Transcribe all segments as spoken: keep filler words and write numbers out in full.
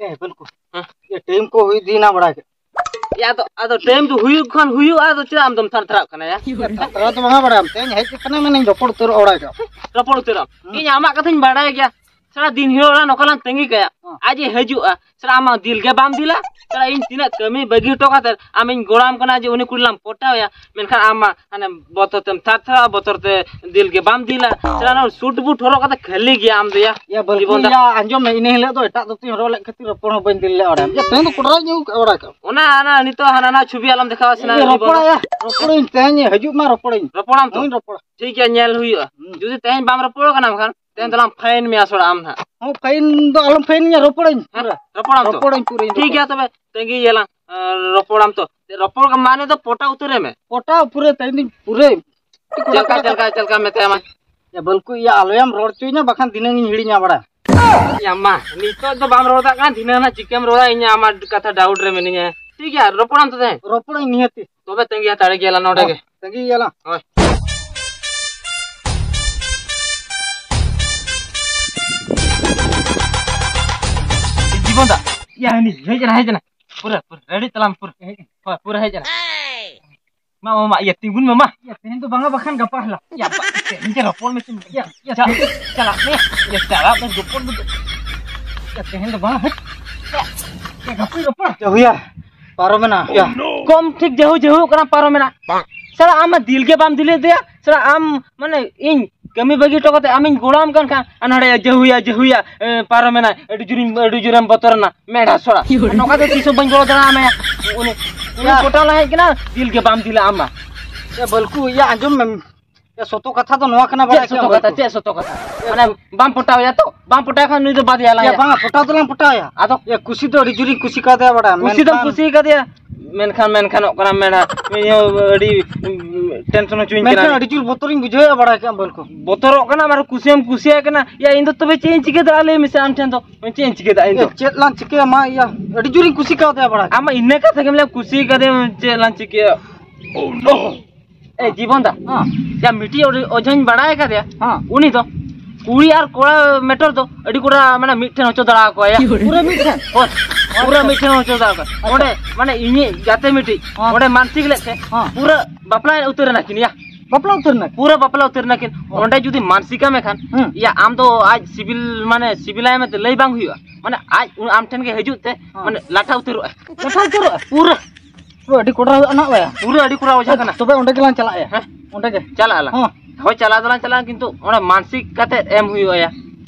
ᱮ, ᱵᱟᱹᱱᱠᱩ᱾ ᱦᱮᱸ? ᱮ, ᱴᱟᱭᱤᱢ ᱠᱚ ᱦᱩᱭ ᱤᱫᱤᱭᱮᱱᱟ ᱵᱟᱲᱟᱭ ᱠᱮᱫ᱾ ᱭᱟ, ᱟᱫᱚ, ᱟᱫᱚ ᱴᱟᱭᱤᱢ ᱫᱚ ᱦᱩᱭᱩᱜ ᱠᱷᱟᱱ ᱦᱩᱭᱩᱜᱼᱟ, ᱟᱫᱚ ᱪᱮᱫᱟᱜ ᱟᱢ ᱫᱚᱢ ᱛᱷᱟᱨ ᱛᱷᱟᱨᱟᱜ ᱠᱟᱱᱟ ᱭᱟ? ᱛᱷᱟᱨ ᱛᱷᱟᱨᱟᱜ ᱫᱚ ᱵᱟᱝᱟ ᱵᱟᱲᱟᱭᱟᱢ, ᱛᱮᱦᱮᱧ ᱦᱮᱡ ᱠᱟᱱᱟ ᱢᱮᱱᱟᱹᱧ ᱨᱚᱯᱚᱲ ᱩᱛᱟᱹᱨᱚᱜ ᱚᱲᱟᱜ ᱨᱮ᱾ ᱨᱚᱯᱚᱲ ᱩᱛᱟᱹᱨᱚᱜ? ᱦᱩᱸ᱾ ᱤᱧ ᱟᱢᱟᱜ ᱠᱟᱛᱷᱟᱧ ᱵᱟᱲᱟᱭ ᱜᱮᱭᱟ᱾ ᱥᱟᱨᱟ ᱫᱤᱱ ᱦᱤᱞᱳᱜ ᱞᱟᱝ ᱱᱚᱝᱠᱟ ᱞᱟᱝ ᱛᱟᱺᱜᱤ ᱠᱟᱭᱟ᱾ ᱦᱩᱸ᱾ ᱟᱡ ᱮ ᱦᱤᱡᱩᱜᱼᱟ᱾ ᱥᱟᱨᱟ ᱟᱢᱟᱜ ᱫᱤᱞ ᱜᱮ ᱵᱟᱢ ᱫᱤᱞᱟ᱾ ᱥᱟᱨᱟ ᱤᱧ ᱛᱤᱱᱟᱹᱜ ᱠᱟᱹᱢᱤ ᱵᱟᱹᱜᱤ ᱦᱚᱴᱚ ᱠᱟᱛᱮ ᱟᱢᱤᱧ ᱜᱚᱲᱟᱢ ᱠᱟᱱᱟ ᱡᱮ ᱩᱱᱤ ᱠᱩᱲᱤ ᱞᱟᱝ ᱯᱚᱴᱟᱣᱮᱭᱟ᱾ ᱢᱮᱱᱠᱷᱟᱱ ᱟᱢ ᱢᱟ ᱦᱟᱱᱮ ᱵᱚᱛᱚᱨ ᱛᱮᱢ ᱛᱷᱟᱨ ᱛᱷᱟᱨᱟᱜᱼᱟ, ᱵᱚᱛᱚᱨ ᱛᱮ ᱫᱤᱞ ᱜᱮ ᱵᱟᱢ ᱫᱤᱞᱟ᱾ ᱥᱟᱨᱟ ᱱᱚᱣᱟ ᱥᱩᱴ ᱵᱩᱴ ᱦᱚᱨᱚᱜ ᱠᱟᱛᱮ ᱠᱷᱟᱹᱞᱤ ᱜᱮᱭᱟ ᱟᱢ ᱫᱚ ᱭᱟ᱾ ᱭᱟ, ᱵᱟᱹᱞᱠᱩ ᱡᱤᱵᱚᱱ ᱫᱟ᱾ ᱭᱟ, ᱟᱸᱡᱚᱢ ᱢᱮ, ᱤᱱᱟᱹ ᱦᱤᱞᱳᱜ ᱫᱚ ᱮᱴᱟᱜ ᱫᱷᱩᱛᱤᱧ ᱦᱚᱨᱚᱜ ᱞᱮᱫ ᱠᱷᱟᱹᱛᱤᱨ ᱨᱚᱯᱚᱲ ᱦᱚᱸ ᱵᱟᱹᱧ ᱫᱤᱞ ᱞᱮᱫ ᱚᱲᱟᱜ᱾ ᱭᱟ, ᱛᱮᱦᱮᱧ ᱫᱚ ᱠᱚᱰᱨᱟᱧ ᱟᱹᱜᱩ ᱠᱟᱜᱼᱟ ᱚᱲᱟᱜ ᱠᱚ᱾ ᱚᱱᱟ, ᱚᱱᱟ ᱱᱤᱛᱚᱜ ᱦᱟᱱᱟ ᱱᱟ ᱪᱷᱚᱵᱤ ᱟᱞᱚᱢ ᱫᱮᱠᱷᱟᱣᱟ ᱥᱮ ᱱᱟ ᱤᱧ ᱡᱤᱵᱚᱱ ᱨᱚᱯᱚᱲᱟ ᱫᱟ᱾ ᱭᱟ, ᱨᱚᱯᱚᱲᱟᱹᱧ ᱛᱮᱦᱮᱧ, ᱦᱤᱡᱩᱜ ᱢᱟ ᱨᱚᱯᱚᱲᱟᱹᱧ᱾ ᱨᱚᱯᱚᱲᱟᱢ ᱛᱚ? ᱦᱳᱭ, ᱨᱚᱯᱚᱲᱟ᱾ ᱴᱷᱤᱠ ᱜᱮᱭᱟ, ᱧᱮᱞ ᱦᱩᱭᱩᱜᱼᱟ᱾ ᱦᱩᱸ᱾ ᱡᱩᱫᱤ ᱛᱮᱦᱮᱧ ᱵᱟᱢ ᱨᱚᱯᱚᱲ ᱠᱟᱱᱟ ᱵᱟᱠᱷᱟᱱ, ᱛᱮᱦᱮᱧ ᱫᱚᱞᱟᱝ ᱯᱷᱟᱭᱤᱱ ᱢᱮᱭᱟ ᱥᱚᱲᱟ ᱟᱢ ᱱᱟᱦᱟᱜ᱾ ᱦᱚᱸ, ᱯᱷᱟᱭᱤᱱ ᱫᱚ ᱟᱞᱚᱢ ᱯᱷᱟᱭᱤᱱᱤᱧᱟ, ᱨᱚᱯᱚᱲᱟᱹᱧ ᱦᱮᱸ? ᱯᱩᱨᱟᱹ᱾ ᱨᱚᱯᱚᱲᱟᱢ ᱛᱚ? ᱨᱚᱯᱚᱲᱟᱹᱧ ᱯᱩᱨᱟᱹ ᱤᱧ ᱴᱷᱤᱠ ᱨᱚᱯᱚᱲ᱾ ᱜᱮᱭᱟ ᱛᱚᱵᱮ, ᱛᱟᱺᱜᱤ ᱭᱟᱞᱟᱝ᱾ ᱟᱨ ᱨᱚᱯᱚᱲᱟᱢ ᱛᱚ? ᱨᱚᱯᱚᱲ ᱢᱟᱱᱮ ᱫᱚ ᱯᱚᱴᱟ ᱩᱛᱟᱹᱨᱮ ᱢᱮ᱾ ᱯᱚᱴᱟ ᱯᱩᱨᱟᱹ ᱛᱮᱦᱮᱧ ᱫᱚᱧ ᱯᱩᱨᱟᱹ᱾ ᱪᱮᱫ ᱞᱮᱠᱟ, ᱪᱮᱫ ᱞᱮᱠᱟ, ᱪᱮᱫ ᱞᱮᱠᱟ ᱢᱮᱛᱟᱭᱟ ᱢᱟ? ᱭᱟ ᱵᱟᱹᱞᱠᱩ ᱭᱟ, ᱟᱞᱚᱭᱟᱢ ᱨᱚᱲ ᱦᱚᱪᱚᱧᱟ, ᱵᱟᱠᱷᱟᱱ ᱫᱷᱤᱱᱟᱹᱝ ᱤᱧ ᱦᱤᱲᱤᱧᱟ ᱵᱟᱲᱟ᱾ ᱭᱟ ᱢᱟ, ᱱᱤᱛᱚᱜ ᱫᱚ ᱵᱟᱢ ᱨᱚᱲ ᱫᱟᱲᱮᱭᱟᱜ ᱠᱟᱱᱟ, ᱫᱷᱤᱱᱟᱹᱝ ᱱᱟᱜ ᱪᱤᱠᱟᱹᱢ ᱨᱚᱲᱟ, ᱤᱧ ᱟᱢᱟᱜ ᱠᱟᱛᱷᱟ ᱰᱟᱣᱩᱴ ᱨᱮ ᱢᱤᱱᱟᱹᱧᱟ᱾ ᱴᱷᱤᱠ ᱜᱮᱭᱟ, ᱨᱚᱯᱚᱲᱟᱢ ᱛᱚ ᱛᱮᱦᱮᱧ? ᱨᱚᱯᱚᱲᱟᱹᱧ ᱱᱤᱦᱟᱹᱛᱤ᱾ ᱛᱚᱵᱮ ᱛᱟᱺᱜᱤ ᱦᱟᱛᱟᱲ ᱜᱮᱭᱟᱞᱟᱝ ᱱᱚᱰᱮ ᱜᱮ᱾ ᱛᱟᱺᱜᱤ ᱜᱮᱭᱟᱞᱟᱝ᱾ ᱦᱳᱭ᱾ ᱡᱤᱵᱚᱱ ᱫᱟ, ᱭᱟ ᱦᱟᱹᱱᱤ ᱦᱮᱡ ᱮᱱᱟ, ᱦᱮᱡ ᱮᱱᱟ᱾ ᱯᱩᱨᱟᱹ, ᱯᱩᱨᱟᱹ ᱨᱮᱰᱤ ᱛᱟᱞᱟᱝ, ᱯᱩᱨᱟᱹ᱾ ᱦᱳᱭ, ᱯᱩᱨᱟᱹ ᱦᱮᱡ ᱮᱱᱟ᱾ ᱢᱟ, ᱢᱟ, ᱢᱟ, ᱤᱭᱟᱹ, ᱛᱤᱸᱜᱩᱱ ᱢᱮ, ᱢᱟ᱾ ᱭᱟ, ᱛᱮᱦᱮᱧ ᱫᱚ ᱵᱟᱝᱟ, ᱵᱟᱠᱷᱟᱱ ᱜᱟᱯᱟ ᱦᱤᱞᱳᱜ᱾ ᱭᱟ, ᱵᱟ, ᱛᱮᱦᱮᱧ ᱜᱮ ᱨᱚᱯᱚᱲ ᱢᱮᱥᱮ᱾ ᱭᱟ, ᱭᱟ, ᱪᱟ-, ᱛᱮᱦᱮᱧ ᱪᱟᱞᱟᱜ ᱢᱮ᱾ ᱭᱟ, ᱪᱟᱞᱟᱜ ᱢᱮ, ᱨᱚᱯᱚᱲ ᱢᱮ᱾ ᱭᱟ, ᱛᱮᱦᱮᱧ ᱫᱚ ᱵᱟᱝᱟ, ᱦᱟᱹᱴ᱾ ᱭᱟ, ᱭᱟ, ᱜᱟᱯᱟᱧ ᱨᱚᱯᱚᱲ᱾ ᱡᱟᱹᱦᱩᱭᱟ, ᱯᱟᱨᱚᱢᱮᱱᱟ᱾ ᱭᱟ᱾ ᱠᱚᱢ ᱴᱷᱤᱠ ᱡᱟᱹᱦᱩ, ᱡᱟᱹᱦᱩ ᱠᱟᱱᱟ, ᱯᱟᱨᱚᱢᱮᱱᱟ᱾ ᱥᱟᱞᱟ, ᱟᱢ ᱢᱟ ᱫᱤᱞ ᱜᱮ ᱵᱟᱢ ᱫᱤᱞᱮᱫ ᱫᱮᱭᱟ᱾ ᱥᱟᱞᱟ, ᱟᱢ, ᱢᱟᱱᱮ, ᱤᱧ ᱠᱟᱹᱢᱤ ᱵᱟᱹᱜᱤ ᱦᱚᱴᱚ ᱠᱟᱛᱮ ᱟᱢᱤᱧ ᱜᱚᱲᱚᱣᱟᱢ ᱠᱟᱱ ᱠᱷᱟᱱ, ᱟᱨ ᱱᱚᱰᱮ ᱡᱟᱹᱦᱩᱭᱟ, ᱡᱟᱹᱦᱩᱭᱟ, ᱮ, ᱯᱟᱨᱚᱢᱮᱱᱟ, ᱟᱹᱰᱤ ᱡᱳᱨᱤᱧ, ᱟᱹᱰᱤ ᱡᱳᱨᱮᱢ ᱵᱚᱛᱚᱨᱮᱱᱟ᱾ ᱢᱮᱫᱦᱟ ᱥᱚᱲᱟ᱾ ᱱᱚᱝᱠᱟ ᱫᱚ ᱛᱤᱥ ᱦᱚᱸ ᱵᱟᱹᱧ ᱜᱚᱲᱚ ᱫᱟᱲᱮᱭᱟᱢᱟ᱾ ᱩᱱᱤ, ᱩᱱᱤ ᱭᱟ᱾ ᱯᱚᱴᱟᱣ ᱞᱟᱝ ᱦᱮᱡ ᱠᱟᱱᱟ, ᱫᱤᱞ ᱜᱮ ᱵᱟᱢ ᱫᱤᱞᱟ ᱟᱢ ᱢᱟ᱾ ᱮ ᱵᱟᱹᱞᱠᱩ, ᱭᱟ, ᱟᱸᱡᱚᱢ ᱢᱮ᱾ ᱭᱟ, ᱥᱚᱛᱚ ᱠᱟᱛᱷᱟ ᱫᱚ ᱱᱚᱣᱟ ᱠᱟᱱᱟ, ᱪᱮᱫ ᱵᱟᱲᱟᱭ ᱥᱚᱛᱚ ᱠᱮᱫᱟᱢ ᱠᱟᱛᱷᱟ? ᱵᱟᱹᱞᱠᱩ? ᱪᱮᱫ ᱥᱚᱛᱚ ᱠᱟᱛᱷᱟ? ᱢᱟᱱᱮ, ᱵᱟᱢ ᱯᱚᱴᱟᱣ ᱭᱟ ᱛᱚ? ᱵᱟᱢ ᱯᱚᱴᱟᱣ ᱠᱷᱟᱱ ᱱᱩᱭ ᱫᱚ ᱵᱟᱫ ᱭᱟᱞᱟᱝ ᱭᱟ, ᱭᱟ᱾ ᱵᱟᱝᱟ, ᱯᱚᱴᱟᱣ ᱫᱚᱞᱟᱝ ᱯᱚᱴᱟᱣ ᱭᱟ᱾ ᱟᱫᱚ? ᱭᱟ, ᱠᱩᱥᱤ ᱫᱚ ᱟᱹᱰᱤ ᱡᱳᱨᱤᱧ ᱠᱩᱥᱤ ᱠᱟᱣᱫᱮᱭᱟ, ᱵᱟᱲᱟᱭᱟᱢ, ᱠᱩᱥᱤ ᱫᱚᱢ ᱢᱮᱱᱠᱷᱟᱱ ᱠᱩᱥᱤ ᱠᱟᱫᱮᱭᱟ, ᱢᱮᱱᱠᱷᱟᱱ, ᱢᱮᱱᱠᱷᱟᱱᱚᱜ ᱠᱟᱱᱟ, ᱢᱮᱱᱟ, ᱤᱧ ᱦᱚᱸ ᱟᱹᱰᱤ, ᱩᱸ, ᱴᱮᱱᱥᱚᱱ ᱦᱚᱪᱚᱧ ᱢᱮᱱᱠᱷᱟᱱ ᱠᱟᱱᱟ᱾ ᱟᱹᱰᱤ ᱡᱳᱨ ᱵᱚᱛᱚᱨᱤᱧ ᱵᱩᱡᱷᱟᱹᱣᱮᱫᱼᱟ, ᱵᱟᱲᱟᱭ ᱠᱮᱫᱟᱢ, ᱵᱟᱹᱞᱠᱩ᱾ ᱵᱚᱛᱚᱨᱚᱜ ᱠᱟᱱᱟᱢ ᱟᱨ ᱠᱩᱥᱤ ᱦᱚᱸᱢ ᱠᱩᱥᱤᱭᱟᱭ ᱠᱟᱱᱟ᱾ ᱭᱟ, ᱤᱧ ᱫᱚ ᱛᱚᱵᱮ ᱪᱮᱫ ᱤᱧ ᱪᱤᱠᱟᱹ ᱫᱟᱲᱮᱭᱟᱜᱼᱟ, ᱞᱟᱹᱭ ᱢᱮᱥᱮ ᱟᱢ ᱴᱷᱮᱱ ᱫᱚ? ᱪᱮᱫ ᱤᱧ ᱪᱤᱠᱟᱹ ᱫᱟᱲᱮᱭᱟᱜᱼᱟ ᱤᱧ ᱫᱚ? ᱮ, ᱪᱮᱫ ᱞᱟᱝ ᱪᱤᱠᱟᱹᱭᱟ, ᱢᱟ, ᱭᱟ, ᱟᱹᱰᱤ ᱡᱳᱨᱤᱧ ᱠᱩᱥᱤ ᱠᱟᱣᱫᱮᱭᱟ, ᱵᱟᱲᱟᱭ᱾ ᱟᱢ ᱢᱟ ᱤᱱᱟᱹ ᱠᱟᱛᱷᱟ ᱜᱮᱢ ᱞᱟᱹᱭᱟ, ᱠᱩᱥᱤ ᱠᱟᱫᱮᱭᱟᱢ, ᱪᱮᱫ ᱞᱟᱝ ᱪᱤᱠᱟᱹᱭᱟ? ᱮ, ᱡᱤᱵᱚᱱ ᱫᱟ, ᱦᱮᱸ᱾ ᱡᱟ ᱢᱤᱫᱴᱤᱡ ᱚᱡ-, ᱚᱡᱷᱟᱧ ᱵᱟᱲᱟᱭ ᱠᱟᱫᱮᱭᱟ, ᱦᱮᱸ᱾ ᱩᱱᱤ ᱫᱚ ᱠᱩᱲᱤ ᱟᱨ ᱠᱚᱲᱟ ᱢᱮᱴᱟᱨ ᱫᱚ ᱟᱹᱰᱤ ᱠᱚᱲᱟ ᱢᱟᱱᱮ ᱢᱤᱫ ᱴᱷᱮᱱ ᱦᱚᱪᱚ ᱫᱟᱲᱮ ᱟᱠᱚᱣᱟ ᱭᱟ᱾ ᱯᱩᱨᱟᱹ ᱢᱤᱫ ᱴᱷᱮᱱ? ᱦᱳᱭ, ᱯᱩᱨᱟᱹ ᱢᱤᱫ ᱴᱷᱮᱱ ᱦᱚᱪᱚ ᱫᱟᱲᱮ ᱟᱠᱚᱣᱟ᱾ ᱟᱪᱪᱷᱟ᱾ ᱚᱸᱰᱮ ᱢᱟᱱᱮ ᱤᱧᱤᱡ ᱜᱟᱛᱮ ᱢᱤᱫᱴᱤᱡ ᱦᱮᱸ᱾ ᱚᱸᱰᱮ ᱢᱟᱱᱥᱤᱠ ᱞᱮᱫ ᱛᱮ ᱦᱮᱸ᱾ ᱯᱩᱨᱟᱹ ᱵᱟᱯᱞᱟ ᱩᱛᱟᱹᱨ ᱮᱱᱟ ᱠᱤᱱ ᱭᱟ᱾ ᱵᱟᱯᱞᱟ ᱩᱛᱟᱹᱨ ᱮᱱᱟ? ᱯᱩᱨᱟᱹ ᱵᱟᱯᱞᱟ ᱩᱛᱟᱹᱨ ᱮᱱᱟ ᱠᱤᱱ᱾ ᱦᱮᱸ᱾ ᱚᱸᱰᱮ ᱡᱩᱫᱤ ᱢᱟᱱᱥᱤᱠᱟ ᱢᱮᱠᱷᱟᱱ ᱦᱮᱸ᱾ ᱭᱟ, ᱟᱢ ᱫᱚ ᱟᱡ ᱥᱤᱵᱤᱞ ᱢᱟᱱᱮ ᱥᱤᱵᱤᱞᱟᱭ ᱢᱮᱱᱛᱮ ᱞᱟᱹᱭ ᱵᱟᱝ ᱦᱩᱭᱩᱜᱼᱟ, ᱢᱟᱱᱮ ᱟᱡ ᱩᱱ ᱟᱢ ᱴᱷᱮᱱ ᱜᱮ ᱦᱤᱡᱩᱜ ᱛᱮ ᱦᱮᱸ᱾ ᱢᱟᱱᱮ ᱞᱟᱴᱷᱟ ᱩᱛᱟᱹᱨᱚᱜᱼᱟᱭ᱾ ᱞᱟᱴᱷᱟ ᱩᱛᱟᱹᱨᱚᱜᱼᱟ? ᱯᱩᱨᱟᱹ᱾ ᱛᱚᱵᱮ ᱟᱹᱰᱤ ᱠᱚᱰᱨᱟ ᱟᱱᱟᱜ ᱵᱟᱭᱟ᱾ ᱯᱩᱨᱟᱹ ᱟᱹᱰᱤ ᱠᱚᱰᱨᱟ ᱚᱡᱷᱟ ᱠᱟᱱᱟ᱾ ᱛᱚᱵᱮ ᱚᱸᱰᱮ ᱜᱮᱞᱟᱝ ᱪᱟᱞᱟᱜᱼᱟ ᱭᱟ᱾ ᱦᱮᱸ? ᱚᱸᱰᱮ ᱜᱮ᱾ ᱪᱟᱞᱟᱜ ᱟᱞᱟᱝ᱾ ᱦᱚᱸ᱾ ᱦᱳᱭ, ᱪᱟᱞᱟᱣ ᱫᱚᱞᱟᱝ ᱪᱟᱞᱟᱜᱼᱟ, ᱠᱤᱱᱛᱩ ᱚᱱᱟ ᱢᱟᱱᱥᱤᱠ ᱠᱟᱛᱮ ᱮᱢ ᱦᱩᱭᱩᱜᱼᱟ ᱭᱟ᱾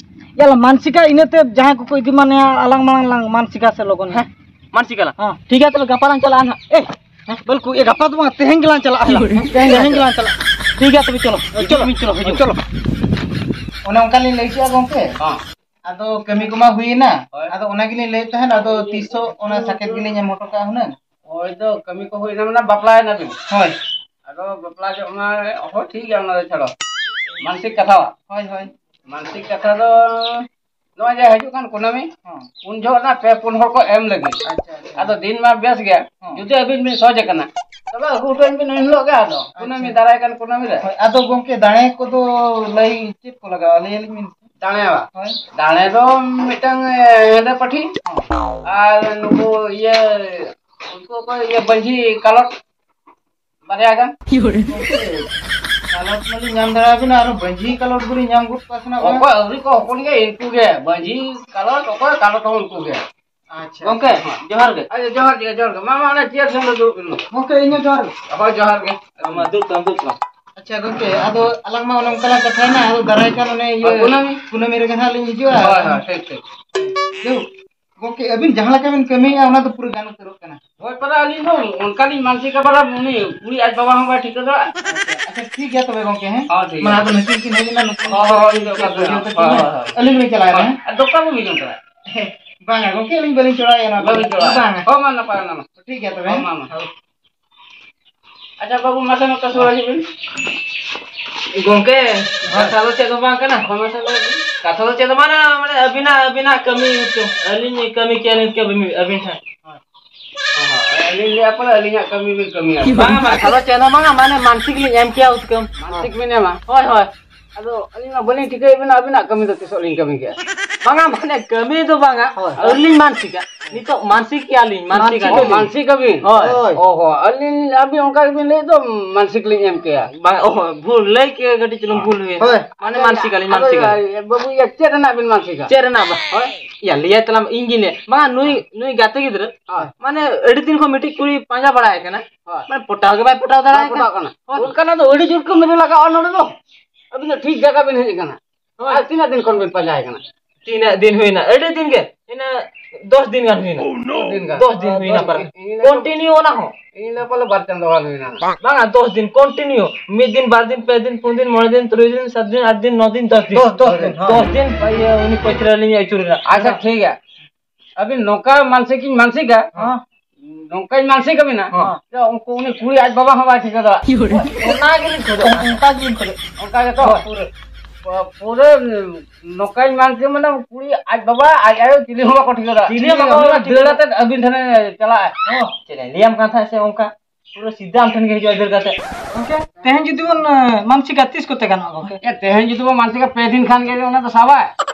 ᱭᱟᱞᱟ ᱢᱟᱱᱥᱤᱠᱟ ᱤᱱᱟᱹᱛᱮ ᱡᱟᱦᱟᱸᱭ ᱠᱚᱠᱚ ᱤᱫᱤ ᱢᱟᱱᱮᱭᱟ, ᱟᱞᱟᱝ ᱢᱟᱲᱟᱝ ᱞᱟᱝ ᱢᱟᱱᱥᱤᱠᱟ ᱥᱮ ᱞᱚᱜᱚᱱ᱾ ᱦᱮᱸ, ᱢᱟᱱᱥᱤᱠᱟ ᱞᱟᱝ᱾ ᱦᱚᱸ, ᱴᱷᱤᱠ ᱜᱮᱭᱟ, ᱛᱚᱵᱮ ᱜᱟᱯᱟ ᱞᱟᱝ ᱪᱟᱞᱟᱜᱼᱟ ᱱᱟᱦᱟᱜ᱾ ᱮ, ᱦᱮᱸ? ᱵᱚᱞᱠᱩ, ᱮ, ᱜᱟᱯᱟ ᱫᱚ ᱵᱟᱝ, ᱛᱮᱦᱮᱧ ᱜᱮᱞᱟᱝ ᱪᱟᱞᱟᱜᱼᱟ ᱦᱮᱞᱟ᱾ ᱛᱮᱦᱮᱧ ᱜᱮᱞᱟᱝ ᱪᱟᱞᱟᱜᱼᱟ᱾ ᱴᱷᱤᱠ ᱜᱮᱭᱟ, ᱛᱚᱵᱮ ᱪᱚᱞᱚ᱾ ᱦᱤᱡᱩᱜ ᱪᱚᱞᱚ᱾ ᱵᱤᱱ, ᱪᱚᱞᱚ, ᱦᱤᱡᱩᱜ᱾ ᱪᱚᱞᱚ᱾ ᱚᱱᱮ ᱚᱱᱠᱟ ᱞᱤᱧ ᱞᱟᱹᱭ ᱠᱮᱜᱼᱟ ᱜᱚᱢᱠᱮ᱾ ᱦᱚᱸ᱾ ᱟᱫᱚ ᱠᱟᱹᱢᱤ ᱠᱚᱢᱟ ᱦᱩᱭᱮᱱᱟ᱾ ᱦᱳᱭ᱾ ᱟᱫᱚ ᱚᱱᱟ ᱜᱮᱞᱤᱧ ᱞᱟᱹᱭᱮᱫ ᱛᱟᱦᱮᱸᱫ, ᱟᱫᱚ ᱛᱤᱥᱚᱜ ᱚᱱᱟ ᱥᱟᱠᱮᱛ ᱜᱮᱞᱤᱧ ᱮᱢ ᱦᱚᱴᱚ ᱠᱟᱜᱼᱟ ᱦᱩᱱᱟᱹᱝ᱾ ᱦᱳᱭ, ᱫᱚ ᱠᱟᱹᱢᱤ ᱠᱚ ᱦᱩᱭᱱᱟ, ᱢᱟᱱᱮ ᱵᱟᱯᱞᱟᱭᱮᱱᱟ ᱵᱤᱱ᱾ ᱦᱳᱭ᱾ ᱟᱫᱚ ᱵᱟᱯᱞᱟ ᱡᱚᱜ ᱢᱟ, ᱦᱳᱭ, ᱴᱷᱤᱠ ᱜᱮᱭᱟ, ᱚᱱᱟ ᱫᱚ ᱪᱷᱟᱲᱚ᱾ ᱢᱟᱱᱥᱤᱠ ᱠᱟᱛᱷᱟᱣᱟᱜ᱾ ᱦᱳᱭ, ᱦᱳᱭ᱾ ᱢᱟᱱᱥᱤᱠ ᱠᱟᱛᱷᱟ ᱫᱚ ᱱᱚᱜᱼᱚᱭ ᱡᱮ ᱦᱤᱡᱩᱜ ᱠᱟᱱ ᱠᱩᱱᱟᱹᱢᱤ, ᱦᱚᱸ᱾ ᱩᱱ ᱡᱚᱦᱚᱜ ᱚᱱᱟ ᱯᱮ ᱯᱩᱱ ᱦᱚᱲ ᱠᱚ ᱮᱢ ᱞᱟᱹᱜᱤᱫ᱾ ᱟᱪᱪᱷᱟ, ᱟᱪᱪᱷᱟ᱾ ᱟᱫᱚ ᱫᱤᱱ ᱢᱟ ᱵᱮᱥ ᱜᱮ, ᱦᱚᱸ᱾ ᱡᱩᱫᱤ ᱟᱹᱵᱤᱱ ᱵᱤᱱ ᱥᱚᱡᱽ ᱟᱠᱟᱱᱟ, ᱛᱚᱵᱮ ᱟᱹᱜᱩ ᱦᱚᱴᱚ ᱟᱹᱧ ᱵᱤᱱ ᱩᱱ ᱦᱤᱞᱳᱜ ᱜᱮ, ᱟᱫᱚ ᱠᱩᱱᱟᱹᱢᱤ, ᱟᱪᱪᱷᱟ᱾ ᱫᱟᱨᱟᱭ ᱠᱟᱱ ᱠᱩᱱᱟᱹᱢᱤ ᱨᱮ᱾ ᱦᱳᱭ, ᱟᱫᱚ ᱜᱚᱢᱠᱮ, ᱫᱟᱲᱮ ᱠᱚᱫᱚ ᱞᱟᱹᱭ ᱪᱮᱫ ᱠᱚ ᱞᱟᱜᱟᱜᱼᱟ? ᱞᱟᱹᱭ ᱟᱹᱞᱤᱧ ᱵᱤᱱ᱾ ᱫᱟᱲᱮ ᱵᱟ? ᱦᱳᱭ᱾ ᱫᱟᱲᱮ ᱫᱚ ᱢᱤᱫᱴᱟᱝ, ᱮ, ᱦᱮᱸᱫᱮ ᱯᱟᱹᱴᱷᱤ, ᱦᱚᱸ᱾ ᱟᱨ ᱱᱩᱠᱩ ᱤᱭᱟᱹ, ᱩᱱᱠᱩ ᱚᱠᱚᱭ ᱤᱭᱟᱹ ᱵᱟᱹᱧᱡᱤ ᱠᱟᱞᱚᱴ, ᱵᱟᱨᱭᱟ ᱜᱟᱱ᱾ ᱠᱟᱞᱚᱴ ᱢᱟᱞᱤᱧ ᱧᱟᱢ ᱫᱟᱲᱮᱭᱟᱵᱤᱱᱟ, ᱟᱨᱚ ᱵᱟᱹᱧᱡᱤ ᱠᱟᱞᱚᱴ ᱵᱚᱞᱤᱧ ᱧᱟᱢ ᱜᱚᱫ ᱠᱚᱣᱟ ᱥᱮ ᱱᱟᱜ ᱵᱟᱝ? ᱚᱠᱚᱭ ᱟᱹᱣᱨᱤ ᱠᱚ ᱦᱚᱯᱚᱱ ᱜᱮ, ᱤᱱᱠᱩ ᱜᱮ᱾ ᱵᱟᱹᱧᱡᱤ ᱠᱟᱞᱚᱴ, ᱚᱠᱚᱭ ᱠᱟᱞᱚᱴ ᱦᱚᱸ ᱩᱱᱠᱩ ᱜᱮ᱾ ᱟᱪᱪᱷᱟ, ᱜᱚᱢᱠᱮ, ᱟᱪᱪᱷᱟ᱾ ᱡᱚᱦᱟᱨ ᱜᱮ᱾ ᱟᱪᱪᱷᱟ, ᱡᱚᱦᱟᱨ ᱜᱮ, ᱡᱚᱦᱟᱨ ᱜᱮ᱾ ᱢᱟ, ᱢᱟ, ᱚᱱᱟ ᱪᱮᱭᱟᱨ ᱥᱮᱱ ᱨᱮ ᱫᱩᱲᱩᱵ ᱵᱤᱱ ᱢᱟ᱾ ᱜᱚᱢᱠᱮ, ᱤᱧ ᱦᱚᱸ ᱡᱚᱦᱟᱨ ᱜᱮ᱾ ᱦᱳᱭ, ᱡᱚᱦᱟᱨ ᱜᱮ᱾ ᱢᱟ, ᱫᱩᱲᱩᱵ ᱛᱟᱢ, ᱫᱩᱲᱩᱵ ᱛᱟᱢ᱾ ᱟᱪᱪᱷᱟ, ᱜᱚᱢᱠᱮ, ᱟᱫᱚ ᱟᱞᱟᱝ ᱢᱟ ᱚᱱᱮ ᱚᱱᱠᱟ ᱞᱟᱝ ᱠᱟᱛᱷᱟᱭᱮᱱᱟ, ᱟᱫᱚ ᱫᱟᱨᱟᱭ ᱠᱟᱱ ᱚᱱᱮ ᱤᱭᱟᱹ ᱦᱳᱭ, ᱠᱩᱱᱟᱹᱢᱤ᱾ ᱠᱩᱱᱟᱹᱢᱤ ᱨᱮᱜᱮ ᱱᱟᱦᱟᱜ ᱞᱤᱧ ᱦᱤᱡᱩᱜᱼᱟ᱾ ᱦᱳᱭ, ᱦᱳᱭ, ᱴᱷᱤᱠ, ᱴᱷᱤᱠ᱾ ᱡᱟᱭᱦᱳᱠ, ᱜᱚᱢᱠᱮ, ᱟᱹᱵᱤᱱ ᱡᱟᱦᱟᱸ ᱞᱮᱠᱟ ᱵᱤᱱ ᱠᱟᱹᱢᱤᱭᱮᱫᱼᱟ, ᱚᱱᱟ ᱫᱚ ᱯᱩᱨᱟᱹ ᱜᱟᱱ ᱩᱛᱟᱹᱨᱚᱜ ᱠᱟᱱᱟ᱾ ᱦᱳᱭ, ᱯᱟᱞᱮ ᱟᱹᱞᱤᱧ ᱦᱚᱸ ᱚᱱᱠᱟᱞᱤᱧ ᱢᱟᱱᱥᱤᱠ ᱠᱟᱫᱟ, ᱩᱱᱤ ᱠᱩᱲᱤ ᱟᱡ ᱵᱟᱵᱟ ᱦᱚᱸ ᱵᱟᱭ ᱴᱷᱤᱠᱟᱹ ᱫᱟᱲᱮᱭᱟᱜᱼᱟ᱾ ᱟᱪᱪᱷᱟ, ᱟᱪᱪᱷᱟ, ᱴᱷᱤᱠ ᱜᱮᱭᱟ ᱛᱚᱵᱮ ᱜᱚᱢᱠᱮ, ᱦᱮᱸ? ᱦᱚᱸ, ᱴᱷᱤᱠ ᱢᱟ, ᱜᱮᱭᱟ᱾ ᱟᱫᱚ ᱱᱤᱛᱚᱜ ᱠᱤᱱ ᱦᱮᱡ ᱮᱱᱟ, ᱱᱩᱠᱩ ᱦᱚᱸ, ᱦᱚᱸ, ᱦᱚᱸ, ᱤᱧ ᱫᱚ ᱚᱠᱟ ᱵᱩᱡᱷᱟᱹᱣ ᱠᱟᱛᱮ ᱦᱳᱭ, ᱦᱳᱭ, ᱦᱳᱭ᱾ ᱟᱹᱞᱤᱧ ᱞᱤᱧ ᱪᱟᱞᱟᱜᱼᱟ, ᱦᱳᱭ, ᱦᱮᱸ? ᱟᱨ ᱫᱚᱠᱟᱱ ᱵᱟᱹᱵᱤᱱ ᱡᱚᱢ ᱠᱟᱫᱟ? ᱵᱟᱝᱟ ᱜᱚᱢᱠᱮ, ᱟᱹᱞᱤᱧ ᱵᱟᱹᱞᱤᱧ ᱪᱚᱲᱟᱣᱮᱫᱼᱟ ᱱᱚᱣᱟ ᱫᱚ᱾ ᱵᱟᱹᱵᱤᱱ ᱪᱚᱲᱟᱣᱮᱫᱼᱟ? ᱵᱟᱝᱟ᱾ ᱦᱳᱭ, ᱢᱟ, ᱱᱟᱯᱟᱭ, ᱱᱟᱯᱟᱭ᱾ ᱦᱳᱭ, ᱢᱟ, ᱢᱟ᱾ ᱟᱪᱪᱷᱟ ᱵᱟᱹᱵᱩ, ᱢᱟᱥᱮ ᱱᱚᱛᱮ ᱥᱩᱨ ᱦᱤᱡᱩᱜ ᱵᱤᱱ᱾ ᱜᱚᱢᱠᱮ, ᱦᱳᱭ᱾ ᱠᱟᱛᱷᱟ ᱫᱚ ᱪᱮᱫ ᱦᱚᱸ ᱵᱟᱝ ᱠᱟᱱᱟ᱾ ᱦᱳᱭ, ᱢᱟᱥᱮ ᱞᱟᱹᱭ ᱵᱤᱱ᱾ ᱠᱟᱛᱷᱟ ᱫᱚ ᱪᱮᱫ ᱦᱚᱸ ᱵᱟᱝᱟ, ᱢᱟᱱᱮ ᱟᱹᱵᱤᱱᱟᱜ, ᱟᱹᱵᱤᱱᱟᱜ ᱠᱟᱹᱢᱤ ᱦᱚᱪᱚ᱾ ᱟᱹᱞᱤᱧ ᱠᱟᱹᱢᱤ ᱠᱮᱭᱟ ᱞᱤᱧ ᱟᱹᱵᱤᱱ, ᱟᱹᱵᱤᱱ ᱴᱷᱮᱱ᱾ ᱦᱳᱭ᱾ ᱦᱳᱭ, ᱟᱹᱞᱤᱧ ᱞᱟᱹᱭᱟ ᱯᱟᱞᱮ ᱟᱹᱞᱤᱧᱟᱜ ᱠᱟᱹᱢᱤ ᱵᱤᱱ ᱠᱟᱹᱢᱤᱭᱟ᱾ ᱵᱟᱝᱟ, ᱵᱟᱝᱟ, ᱠᱟᱛᱷᱟ ᱫᱚ ᱪᱮᱫ ᱦᱚᱸ ᱵᱟᱝᱟ, ᱢᱟᱱᱮ ᱢᱟᱱᱥᱤᱠ ᱞᱤᱧ ᱮᱢ ᱠᱮᱭᱟ ᱩᱛᱠᱟᱹᱢ᱾ ᱢᱟᱱᱥᱤᱠ ᱵᱤᱱ ᱮᱢᱟ? ᱦᱳᱭ, ᱦᱳᱭ᱾ ᱟᱫᱚ ᱟᱹᱞᱤᱧ ᱢᱟ ᱵᱟᱹᱞᱤᱧ ᱴᱷᱤᱠᱟᱹᱭᱮᱫ ᱵᱮᱱᱟ, ᱟᱹᱵᱤᱱᱟᱜ ᱠᱟᱹᱢᱤ ᱫᱚ ᱛᱤᱥᱚᱜ ᱞᱤᱧ ᱠᱟᱹᱢᱤ ᱠᱮᱜᱼᱟ? ᱵᱟᱝᱟ, ᱢᱟᱱᱮ ᱠᱟᱹᱢᱤ ᱫᱚ ᱵᱟᱝᱟ᱾ ᱦᱳᱭ᱾ ᱟᱹᱞᱤᱧ ᱢᱟᱱᱥᱤᱠᱟ᱾ ᱱᱤᱛᱚᱜ ᱢᱟᱱᱥᱤᱠ ᱠᱮᱜᱼᱟ ᱞᱤᱧ, ᱢᱟᱱᱥᱤᱠ ᱢᱟᱱᱥᱤᱠ ᱟᱹᱞᱤᱧ᱾ ᱢᱟᱱᱥᱤᱠ ᱟᱹᱵᱤᱱ? ᱦᱳᱭ᱾ ᱦᱳᱭ᱾ ᱚ ᱦᱚᱸ, ᱟᱹᱞᱤᱧ, ᱟᱹᱵᱤᱱ ᱚᱱᱠᱟ ᱜᱮᱵᱤᱱ ᱞᱟᱹᱭᱮᱫ ᱫᱚ, ᱢᱟᱱᱥᱤᱠ ᱞᱤᱧ ᱮᱢ ᱠᱮᱜᱼᱟ᱾ ᱵᱟᱝ, ᱚ, ᱵᱷᱩᱞ ᱞᱟᱹᱭ ᱠᱮᱜᱼᱟ, ᱠᱟᱹᱴᱤᱡ ᱪᱩᱞᱩᱝ ᱵᱷᱩᱞ ᱦᱩᱭᱮᱱᱟ᱾ ᱦᱳᱭ᱾ ᱢᱟᱱᱮ ᱟᱫᱚ, ᱢᱟᱱᱥᱤᱠ ᱟᱹᱞᱤᱧ, ᱟᱫᱚ, ᱢᱟᱱᱥᱤᱠ ᱟᱹᱞᱤᱧ᱾ ᱵᱟᱹᱵᱩ, ᱤᱭᱟᱹ, ᱪᱮᱫ ᱨᱮᱱᱟᱜ ᱵᱤᱱ ᱢᱟᱱᱥᱤᱠᱟ? ᱪᱮᱫ ᱨᱮᱱᱟᱜ ᱵᱟ-, ᱦᱳᱭ᱾ ᱤᱭᱟᱹ, ᱞᱟᱹᱭᱟᱭ ᱛᱟᱞᱟᱝ ᱤᱧ ᱜᱤᱧ ᱞᱟᱹᱭᱟ᱾ ᱵᱟᱝᱟ, ᱱᱩᱭ, ᱱᱩᱭ ᱜᱟᱛᱮ ᱜᱤᱫᱽᱨᱟᱹ, ᱦᱳᱭ᱾ ᱢᱟᱱᱮ, ᱟᱹᱰᱤ ᱫᱤᱱ ᱠᱷᱚᱱ ᱢᱤᱫᱴᱤᱡ ᱠᱩᱲᱤ ᱯᱟᱸᱡᱟ ᱵᱟᱲᱟᱭ ᱠᱟᱱᱟ᱾ ᱦᱳᱭ᱾ ᱢᱟᱱᱮ, ᱯᱚᱴᱟᱣ ᱜᱮ ᱵᱟᱭ ᱯᱚᱴᱟᱣ ᱫᱟᱲᱮᱭᱟᱭ ᱵᱟᱭ ᱯᱚᱴᱟᱣ ᱠᱟᱱᱟ᱾ ᱠᱟᱱᱟ᱾ ᱦᱳᱭ᱾ ᱚᱱᱠᱟᱱᱟᱜ ᱫᱚ ᱟᱹᱰᱤ ᱡᱳᱨ ᱠᱟᱹᱢᱤ ᱨᱮ ᱞᱟᱜᱟᱜᱼᱟ ᱱᱚᱰᱮ ᱫᱚ᱾ ᱟᱹᱵᱤᱱ ᱫᱚ ᱴᱷᱤᱠ ᱡᱟᱭᱜᱟ ᱵᱤᱱ ᱦᱮᱡ ᱟᱠᱟᱱᱟ᱾ ᱦᱳᱭ᱾ ᱟᱨ ᱛᱤᱱᱟᱹᱜ ᱫᱤᱱ ᱠᱷᱚᱱ ᱵᱤᱱ ᱯᱟᱸᱡᱟᱭᱮ ᱠᱟᱱᱟ? ᱛᱤᱱᱟᱹᱜ ᱫᱤᱱ ᱦᱩᱭᱱᱟ? ᱟᱹᱰᱤ ᱫᱤᱱ ᱜᱮ᱾ ᱤᱱᱟᱹ ᱫᱚᱥ ᱫᱤᱱ ᱜᱟᱱ ᱦᱩᱭᱱᱟ᱾ ᱫᱚᱥ ᱫᱤᱱ ᱜᱟᱱ? ᱫᱚᱥ ᱫᱤᱱ ᱦᱩᱭᱱᱟ ᱯᱟᱨᱟ᱾ ᱤᱧ ᱞᱟᱹᱭ ᱠᱚᱱᱴᱤᱱᱤᱭᱩ ᱚᱱᱟ ᱦᱚᱸ᱾ ᱤᱧ ᱞᱟᱹᱭ ᱯᱟᱞᱮ ᱵᱟᱨ ᱪᱟᱸᱫᱚ ᱜᱟᱱ ᱦᱩᱭᱱᱟ᱾ ᱵᱟᱝᱟ, ᱫᱚᱥ ᱫᱤᱱ ᱠᱚᱱᱴᱤᱱᱤᱭᱩ᱾ ᱢᱤᱫ ᱫᱤᱱ, ᱵᱟᱨ ᱫᱤᱱ, ᱯᱮ ᱫᱤᱱ, ᱯᱩᱱ ᱫᱤᱱ, ᱢᱚᱬᱮ ᱫᱤᱱ, ᱛᱩᱨᱩᱭ ᱫᱤᱱ, ᱥᱟᱛ ᱫᱤᱱ, ᱟᱴ ᱫᱤᱱ, ᱱᱚ ᱫᱤᱱ, ᱫᱚᱥ ᱫᱤᱱ᱾ ᱫᱚᱥ, ᱫᱚᱥ ᱫᱤᱱ, ᱦᱳᱭ᱾ ᱫᱚᱥ ᱫᱤᱱ, ᱤᱭᱟᱹ, ᱩᱱᱤ ᱯᱟᱹᱭᱠᱟᱹᱨ ᱟᱹᱞᱤᱧ ᱟᱹᱪᱩᱨᱮᱱᱟ᱾ ᱟᱪᱪᱷᱟ, ᱚᱱᱟ ᱴᱷᱤᱠ ᱜᱮᱭᱟ᱾ ᱟᱹᱵᱤᱱ ᱱᱚᱝᱠᱟ ᱢᱟᱱᱥᱤᱠ ᱤᱧ ᱢᱟᱱᱥᱤᱠᱟ, ᱦᱮᱸ᱾ ᱱᱚᱝᱠᱟᱧ ᱢᱟᱱᱥᱤᱠ ᱟᱹᱵᱤᱱᱟ, ᱦᱮᱸ᱾ ᱡᱮ ᱩᱱᱠᱩ, ᱩᱱᱤ ᱠᱩᱲᱤ ᱟᱡ ᱵᱟᱵᱟ ᱦᱚᱸ ᱵᱟᱭ ᱴᱷᱤᱠᱟᱹ ᱫᱟᱲᱮᱭᱟᱜᱼᱟ᱾ ᱚᱱᱟ ᱜᱮᱞᱤᱧ ᱠᱷᱚᱡᱚᱜ ᱠᱟᱱᱟ᱾ ᱚᱱᱠᱟ ᱜᱮᱞᱤᱧ ᱠᱷᱚᱡᱚᱜ ᱠᱟᱱᱟ᱾ ᱚᱱᱠᱟ ᱜᱮᱛᱚ? ᱦᱳᱭ᱾ ᱯᱩᱨᱟᱹ, ᱯᱩᱨᱟᱹ ᱱᱚᱝᱠᱟᱧ ᱢᱟᱱᱥᱤᱠ, ᱢᱟᱱᱮ ᱠᱩᱲᱤ ᱟᱡ ᱵᱟᱵᱟ, ᱟᱡ ᱟᱭᱳ ᱪᱤᱞᱤ ᱦᱚᱸ ᱵᱟᱠᱚ ᱴᱷᱤᱠᱟᱹ ᱫᱟᱲᱮᱭᱟᱜᱼᱟ᱾ ᱪᱤᱞᱤ ᱦᱚᱸ ᱵᱟᱠᱚ ᱩᱱᱤ ᱴᱷᱤᱠᱟᱹ ᱫᱟᱹᱲ ᱫᱟᱲᱮᱭᱟᱜᱼᱟ᱾ ᱟᱛᱮᱫ ᱟᱹᱵᱤᱱ ᱴᱷᱮᱱᱮ ᱪᱟᱞᱟᱜᱼᱟ᱾ ᱦᱚᱸ, ᱪᱮᱫ ᱮ ᱞᱟᱹᱭᱟᱢ ᱠᱟᱱ ᱛᱟᱦᱮᱸᱫ ᱥᱮ ᱚᱱᱠᱟ? ᱯᱩᱨᱟᱹ ᱥᱤᱫᱷᱟ ᱟᱢ ᱴᱷᱮᱱ ᱜᱮ ᱦᱤᱡᱩᱜᱼᱟ ᱫᱟᱹᱲ ᱠᱟᱛᱮ᱾ ᱜᱚᱝᱠᱮ, ᱛᱮᱦᱮᱧ ᱡᱩᱫᱤ ᱵᱚᱱ, ᱮ, ᱢᱟᱱᱥᱤᱠᱟ, ᱛᱤᱥ ᱠᱚᱛᱮ ᱜᱟᱱᱚᱜᱼᱟ ᱜᱚᱝᱠᱮ? ᱮ, ᱛᱮᱦᱮᱧ ᱡᱩᱫᱤ ᱵᱚᱱ ᱢᱟᱱᱥᱤᱠᱟ, ᱯᱮ ᱫᱤᱱ ᱠᱷᱟᱱ ᱜᱮ ᱚᱱᱟ ᱫᱚ ᱥᱟᱵᱟᱭ᱾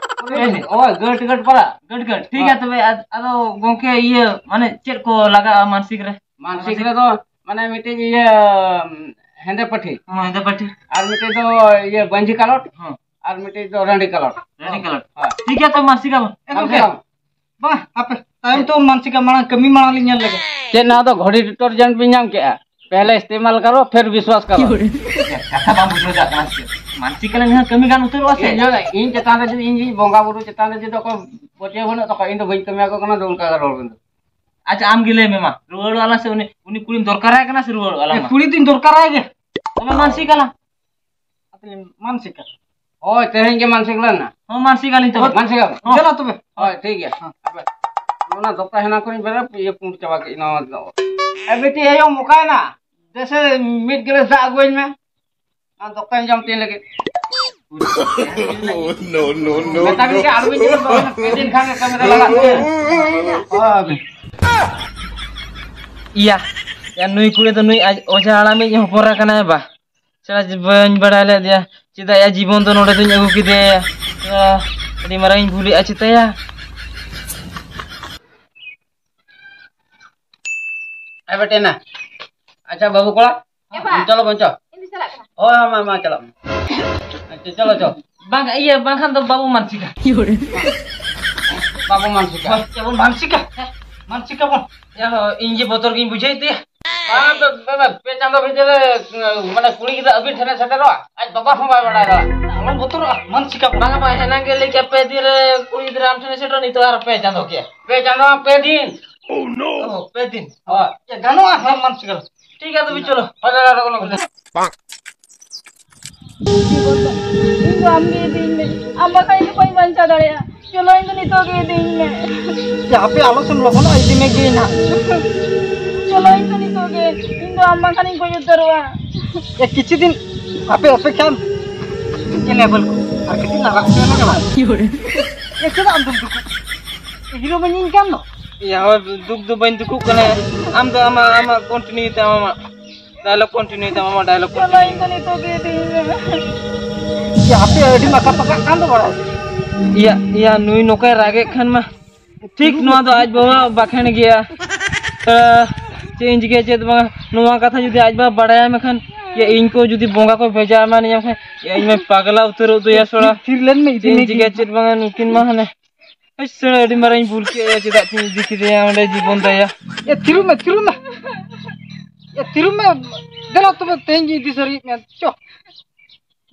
ᱯᱮ ᱫᱤᱱ? ᱳᱭ, ᱜᱟᱹᱴ, ᱜᱟᱹᱴ ᱯᱟᱨᱟ᱾ ᱜᱟᱹᱴ, ᱜᱟᱹᱴ᱾ ᱴᱷᱤᱠ ᱜᱮᱭᱟ ᱛᱚᱵᱮ, ᱟᱫ-, ᱟᱫᱚ ᱜᱚᱝᱠᱮ, ᱤᱭᱟᱹ, ᱢᱟᱱᱮ, ᱪᱮᱫ ᱠᱚ ᱞᱟᱜᱟᱜᱼᱟ ᱢᱟᱱᱥᱤᱠ ᱨᱮ? ᱢᱟᱱᱥᱤᱠ ᱨᱮᱫᱚ, ᱢᱟᱱᱮ, ᱢᱤᱫᱴᱮᱡ ᱤᱭᱟᱹ, ᱦᱮᱸᱫᱮ ᱯᱟᱹᱴᱷᱤ᱾ ᱦᱚᱸ, ᱦᱮᱸᱫᱮ ᱯᱟᱹᱴᱷᱤ᱾ ᱟᱨ ᱢᱤᱫᱴᱮᱡ ᱫᱚ ᱤᱭᱟᱹ, ᱵᱟᱹᱧᱡᱤ ᱠᱟᱞᱚᱴ᱾ ᱦᱚᱸ᱾ ᱟᱨ ᱢᱤᱫᱴᱮᱡ ᱫᱚ ᱨᱟᱺᱰᱤ ᱠᱟᱞᱚᱴ᱾ ᱨᱟᱺᱰᱤ ᱠᱟᱞᱚᱴ᱾ ᱦᱳᱭ᱾ ᱴᱷᱤᱠ ᱜᱮᱭᱟ ᱛᱚᱵᱮ, ᱢᱟᱱᱥᱤᱠ ᱟᱵᱚ᱾ ᱮ, ᱜᱚᱝᱠᱮ᱾ ᱢᱟᱱᱥᱤᱠ ᱟᱵᱚ᱾ ᱵᱟᱝ, ᱦᱟᱯᱮ, ᱛᱟᱭᱚᱢ ᱛᱮ ᱢᱟᱱᱥᱤᱠᱟ, ᱢᱟᱲᱟᱝ ᱠᱟᱹᱢᱤ ᱢᱟᱲᱟᱝ ᱞᱤᱧ ᱧᱮᱞ ᱞᱮᱜᱮ᱾ ᱪᱮᱫ ᱱᱚᱣᱟ ᱫᱚ ᱜᱷᱚᱲᱤ detergent ᱵᱤᱱ ᱧᱟᱢ ᱠᱮᱜᱼᱟ? ᱯᱮᱦᱞᱮ ᱤᱥᱛᱮᱢᱟᱞ ᱠᱟᱨᱳ, ᱯᱷᱤᱨ ᱵᱤᱥᱣᱟᱥ ᱠᱟᱨᱳ᱾ ᱠᱟᱛᱷᱟ ᱵᱟᱢ ᱵᱩᱡᱷᱟᱹᱣ ᱫᱟᱲᱮᱭᱟᱜ ᱠᱟᱱᱟ ᱥᱮ? ᱢᱟᱱᱥᱤᱠ ᱠᱟᱞᱟᱝ ᱡᱟᱦᱟᱸ ᱠᱟᱹᱢᱤ ᱜᱟᱱ ᱩᱛᱟᱹᱨᱚᱜᱼᱟ ᱥᱮ? ᱤᱧ ᱫᱚ, ᱤᱧ ᱪᱮᱛᱟᱱ ᱨᱮ ᱡᱩᱫᱤ, ᱤᱧ ᱡᱩᱫᱤ ᱵᱚᱸᱜᱟ ᱵᱩᱨᱩ ᱪᱮᱛᱟᱱ ᱨᱮ ᱡᱩᱫᱤ ᱚᱠᱚᱭ ᱯᱟᱹᱛᱭᱟᱹᱣ ᱵᱟᱹᱱᱩᱜ ᱛᱟᱠᱚᱣᱟ, ᱤᱧ ᱫᱚ ᱵᱟᱹᱧ ᱠᱟᱹᱢᱤᱭᱟ ᱠᱚ ᱠᱟᱱᱟ, ᱫᱚ ᱚᱱᱠᱟ ᱜᱮ ᱨᱚᱲ ᱵᱮᱱ᱾ ᱟᱪᱪᱷᱟ, ᱟᱢ ᱜᱮ ᱞᱟᱹᱭ ᱢᱮ ᱢᱟ, ᱨᱩᱣᱟᱹᱲᱚᱜᱼᱟ ᱞᱟᱝ ᱥᱮ ᱩᱱᱤ, ᱩᱱᱤ ᱠᱩᱲᱤᱢ ᱫᱚᱨᱠᱟᱨᱟᱭ ᱠᱟᱱᱟ ᱥᱮ ᱨᱩᱣᱟᱹᱲᱚᱜᱼᱟ ᱞᱟᱝ ᱮ, ᱢᱟ? ᱠᱩᱲᱤ ᱫᱩᱧ ᱫᱚᱨᱠᱟᱨᱟᱭ ᱜᱮ᱾ ᱛᱚᱵᱮ ᱢᱟᱱᱥᱤᱠ ᱟᱞᱟᱝ᱾ ᱟᱫᱚᱧ ᱢᱟᱱᱥᱤᱠᱟ᱾ ᱦᱳᱭ, ᱛᱮᱦᱮᱧ ᱜᱮ ᱢᱟᱱᱥᱤᱠ ᱞᱮᱱᱟ᱾ ᱦᱚᱸ, ᱢᱟᱱᱥᱤᱠ ᱟᱞᱤᱧ ᱛᱚᱵᱮ᱾ ᱢᱟᱱᱥᱤᱠ ᱟᱞᱤᱧ᱾ ᱦᱚᱸ᱾ ᱪᱟᱞᱟᱜ ᱛᱚᱵᱮ᱾ ᱦᱳᱭ, ᱴᱷᱤᱠ ᱜᱮᱭᱟ᱾ ᱦᱚᱸ᱾ ᱟᱯᱮ ᱚᱱᱟ ᱫᱚᱠᱟ ᱦᱮᱱᱟᱝ ᱠᱷᱚᱱᱤᱧ ᱵᱮᱨᱮᱫ, ᱤᱭᱟᱹ, ᱯᱩᱸᱰ ᱪᱟᱵᱟ ᱠᱮᱫ ᱱᱚᱣᱟ ᱫᱚ᱾ ᱮ ᱵᱤᱴᱤ, ᱟᱭᱳᱢ ᱚᱠᱟᱭᱮᱱᱟ? ᱫᱮᱥᱮ ᱢᱤᱫ ᱜᱤᱞᱟᱹᱥ ᱫᱟᱜ ᱟᱹᱜᱩᱣᱟᱹᱧ ᱢᱮ᱾ ᱟᱨ ᱫᱚᱠᱟᱧ ᱡᱚᱢ ᱛᱤᱧ ᱞᱟᱹᱜᱤᱫ᱾ No, no, no, ᱢᱮᱛᱟ ᱵᱤᱱ ᱠᱮ ᱟᱞᱚᱵᱤᱱ ᱡᱚᱢᱟ, ᱯᱮ ᱫᱤᱱ ᱠᱷᱟᱱ ᱜᱮ ᱠᱟᱹᱢᱤ ᱨᱮ ᱞᱟᱜᱟᱜ ᱠᱟᱱᱟ᱾ ᱦᱳᱭ᱾ ᱤᱭᱟ, ᱭᱟ, ᱱᱩᱭ ᱠᱩᱲᱤ ᱫᱚ ᱱᱩᱭ ᱟᱡ ᱚᱡᱷᱟ ᱦᱟᱲᱟᱢᱤᱡ ᱦᱚᱯᱚᱱ ᱮᱨᱟ ᱠᱟᱱᱟᱭ ᱵᱟ᱾ ᱥᱟᱞᱟ, ᱵᱟᱹᱧ ᱵᱟᱲᱟᱭ ᱞᱮᱫᱮᱭᱟ᱾ ᱪᱮᱫᱟᱜ ᱭᱟ ᱡᱤᱵᱚᱱ ᱫᱚ ᱱᱚᱰᱮ ᱫᱚᱧ ᱟᱹᱜᱩ ᱠᱮᱫᱮᱭᱟ? ᱥᱟᱞᱟ, ᱟᱹᱰᱤ ᱢᱟᱨᱟᱝ ᱤᱧ ᱵᱷᱩᱞᱮᱜᱼᱟ ᱪᱮᱛᱟᱭᱟ᱾ ᱮ ᱵᱮᱴᱮ ᱱᱟ᱾ ᱟᱪᱪᱷᱟ, ᱵᱟᱹᱵᱩ ᱠᱚᱲᱟ᱾ ᱮ ᱵᱟ᱾ ᱪᱚᱞᱚ ᱵᱚᱱ ᱪᱚ᱾ ᱤᱧ ᱫᱚ ᱪᱟᱞᱟᱜ ᱠᱟᱱᱟ᱾ ᱦᱳᱭ, ᱦᱳᱭ, ᱢᱟ, ᱢᱟ, ᱪᱟᱞᱟᱜ ᱢᱮ᱾ ᱟᱪᱪᱷᱟ, ᱪᱚᱞᱚ, ᱪᱚ᱾ ᱵᱟᱝ, ᱤᱭᱟᱹ, ᱵᱟᱝᱠᱷᱟᱱ ᱫᱚ ᱵᱟᱹᱵᱩ ᱢᱟᱱᱥᱤᱠᱟ᱾ ᱵᱟᱹᱵᱩ ᱢᱟᱱᱥᱤᱠᱟ᱾ ᱵᱟᱝ, ᱪᱮᱫ ᱵᱚᱱ ᱢᱟᱱᱥᱤᱠᱟ? ᱦᱮᱸ, ᱢᱟᱱᱥᱤᱠᱟ ᱵᱚᱱ᱾ ᱭᱟ ᱦᱳ, ᱤᱧ ᱜᱮ ᱵᱚᱛᱚᱨ ᱜᱤᱧ ᱵᱩᱡᱷᱟᱹᱣᱮᱫ ᱛᱮ᱾ ᱵᱟᱝ, ᱯᱮ, ᱯᱮ, ᱯᱮ, ᱯᱮ ᱪᱟᱸᱫᱚ ᱵᱷᱤᱛᱤᱨ ᱨᱮ, ᱢᱟᱱᱮ, ᱠᱩᱲᱤ ᱜᱤᱫᱽᱨᱟᱹ ᱟᱹᱵᱤᱱ ᱴᱷᱮᱱᱮ ᱥᱮᱴᱮᱨᱚᱜᱼᱟ, ᱟᱡ ᱵᱟᱵᱟ ᱦᱚᱸ ᱵᱟᱭ ᱵᱟᱲᱟᱭ ᱫᱟᱲᱮᱭᱟᱜᱼᱟ᱾ ᱟᱞᱚᱢ ᱵᱚᱛᱚᱨᱚᱜᱼᱟ, ᱢᱟᱱᱥᱤᱠᱟ ᱵᱚᱱ᱾ ᱵᱟᱝᱟ, ᱵᱟᱝ, ᱦᱮᱱᱟᱝ ᱜᱮ ᱞᱟᱹᱭ ᱠᱮᱫ ᱯᱮ ᱫᱤᱱ ᱨᱮ ᱠᱩᱲᱤ ᱜᱤᱫᱽᱨᱟᱹ ᱟᱢ ᱴᱷᱮᱱᱮ ᱥᱮᱴᱮᱨᱚᱜᱼᱟ, ᱱᱤᱛᱚᱜ ᱟᱨ ᱯᱮ ᱪᱟᱸᱫᱚ ᱠᱮᱫ᱾ ᱯᱮ ᱪᱟᱸᱫᱚ, ᱯᱮ ᱫᱤᱱ᱾ ᱚ, ᱯᱮ ᱫᱤᱱ᱾ ᱦᱳᱭ᱾ ᱭᱟ, ᱜᱟᱱᱚᱜᱼᱟ, ᱦᱮᱸ, ᱢᱟᱱᱥᱤᱠᱟ᱾ ᱴᱷᱤᱠ ᱜᱮᱭᱟ, ᱛᱚᱵᱮ ᱪᱚᱞᱚ᱾ ᱦᱳᱭ, ᱫᱟᱫᱟ, ᱫᱟᱫᱟ, ᱠᱳᱱᱳ ᱠᱟᱛᱷᱟ᱾ ᱡᱤᱵᱚᱱ ᱫᱚ, ᱤᱧ ᱫᱚ ᱟᱢ ᱜᱮ ᱤᱫᱤᱧ ᱢᱮ, ᱟᱢ ᱵᱟᱠᱷᱟᱱ ᱤᱧ ᱫᱚ ᱵᱟᱹᱧ ᱵᱟᱧᱪᱟᱣ ᱫᱟᱲᱮᱭᱟᱜᱼᱟ᱾ ᱪᱚᱞᱚ, ᱤᱧ ᱫᱚ ᱱᱤᱛᱚᱜ ᱜᱮ ᱤᱫᱤᱧ ᱢᱮ᱾ ᱭᱟ, ᱦᱟᱯᱮ ᱟᱞᱚ ᱥᱮᱢ ᱞᱚᱜᱚᱱᱚᱜᱼᱟ, ᱤᱫᱤ ᱢᱮ ᱜᱮ ᱱᱟᱦᱟᱜ᱾ ᱪᱚᱞᱚ, ᱤᱧ ᱫᱚ ᱱᱤᱛᱚᱜ ᱜᱮ, ᱤᱧ ᱫᱚ ᱟᱢ ᱵᱟᱝᱠᱷᱟᱱ ᱤᱧ ᱜᱚᱡ ᱩᱛᱟᱹᱨᱚᱜᱼᱟ᱾ ᱭᱟ, ᱠᱤᱪᱷᱩ ᱫᱤᱱ ᱦᱟᱯᱮ ᱚᱯᱮᱠᱷᱟᱭ ᱢᱮ᱾ ᱪᱮᱫ ᱞᱮᱵᱮᱞ ᱠᱚ? ᱟᱨ ᱠᱟᱹᱴᱤᱡ ᱞᱟᱜᱟᱜ ᱠᱟᱱᱟ ᱵᱟᱝ? ᱭᱟ, ᱪᱮᱫᱟᱜ ᱟᱢ ᱫᱚᱢ ᱫᱩᱠᱩᱜ? ᱦᱤᱨᱳ ᱵᱟᱹᱧ ᱤᱧ ᱠᱟᱱ ᱫᱚ᱾ ᱭᱟ, ᱦᱳᱭ, ᱫᱩᱠ ᱫᱚ ᱵᱟᱹᱧ ᱫᱩᱠᱩᱜ ᱠᱟᱱᱟ᱾ ᱟᱢ ᱫᱚ ᱟᱢᱟᱜ, ᱟᱢᱟᱜ continue ᱛᱟᱢ, ᱟᱢᱟᱜ dialogue continue ᱛᱟᱢ, ᱟᱢᱟᱜ dialogue ᱪᱟᱵᱟ continue᱾ ᱤᱧ ᱫᱚ ᱱᱤᱛᱚᱜ ᱜᱮ ᱤᱫᱤᱧ ᱢᱮ᱾ ᱭᱟ, ᱦᱟᱯᱮ, ᱟᱹᱰᱤ ᱢᱟᱛᱟ ᱯᱟᱠᱟᱜ ᱠᱟᱱ ᱫᱚ ᱵᱟᱲᱟᱭ᱾ ᱭᱟ, ᱭᱟ, ᱱᱩᱭ ᱱᱚᱝᱠᱟᱭ ᱨᱟᱜᱮᱫ ᱠᱷᱟᱱ ᱢᱟ ᱴᱷᱤᱠ ᱱᱚᱣᱟ ᱫᱚ ᱟᱡ ᱵᱟᱵᱟ ᱵᱟᱠᱷᱮᱬ ᱜᱮᱭᱟ᱾ ᱮ, ᱪᱮᱫ ᱤᱧ ᱪᱤᱠᱟᱹᱭᱟ, ᱪᱮᱫ ᱵᱟᱝᱟ? ᱱᱚᱣᱟ ᱠᱟᱛᱷᱟ ᱡᱩᱫᱤ ᱟᱡ ᱵᱟᱵᱟ ᱵᱟᱲᱟᱭᱟ, ᱢᱮᱱᱠᱷᱟᱱ ᱭᱟ, ᱤᱧ ᱠᱚ ᱡᱩᱫᱤ ᱵᱚᱸᱜᱟ ᱠᱚ ᱵᱷᱮᱡᱟ ᱮᱢᱟᱱᱤᱧᱟ, ᱠᱷᱟᱱ ᱭᱟ, ᱤᱧ ᱢᱟ ᱯᱟᱜᱽᱞᱟ ᱩᱛᱟᱹᱨᱚᱜ ᱫᱚᱭᱟ ᱥᱚᱲᱟ᱾ ᱛᱷᱤᱨ ᱞᱮᱱ ᱢᱮ, ᱤᱫᱤ ᱪᱮᱫ ᱤᱧ ᱢᱮ ᱪᱤᱠᱟᱹᱭᱟ, ᱜᱤᱧ᱾ ᱪᱮᱫ ᱵᱟᱝᱟ? ᱱᱩᱠᱤᱱ ᱢᱟ ᱦᱟᱱᱮ ᱟᱪᱪᱷᱟ, ᱟᱹᱰᱤ ᱢᱟᱨᱟᱝ ᱤᱧ ᱵᱷᱩᱞ ᱠᱮᱫᱼᱟ, ᱪᱮᱫᱟᱜ ᱪᱚᱧ ᱤᱫᱤ ᱠᱮᱫᱮᱭᱟ ᱚᱸᱰᱮ ᱡᱤᱵᱚᱱ ᱫᱟᱭᱟ᱾ ᱮ, ᱛᱷᱤᱨᱚᱜ ᱢᱮ, ᱛᱷᱤᱨᱚᱜ ᱢᱮ᱾ ᱮ, ᱛᱷᱤᱨᱚᱜ ᱢᱮ᱾ ᱫᱮᱞᱟ ᱛᱚᱵᱮ, ᱛᱮᱦᱮᱧ ᱜᱤᱧ ᱤᱫᱤ ᱥᱟᱹᱨᱤᱭᱮᱫ ᱢᱮᱭᱟ᱾ ᱪᱚ᱾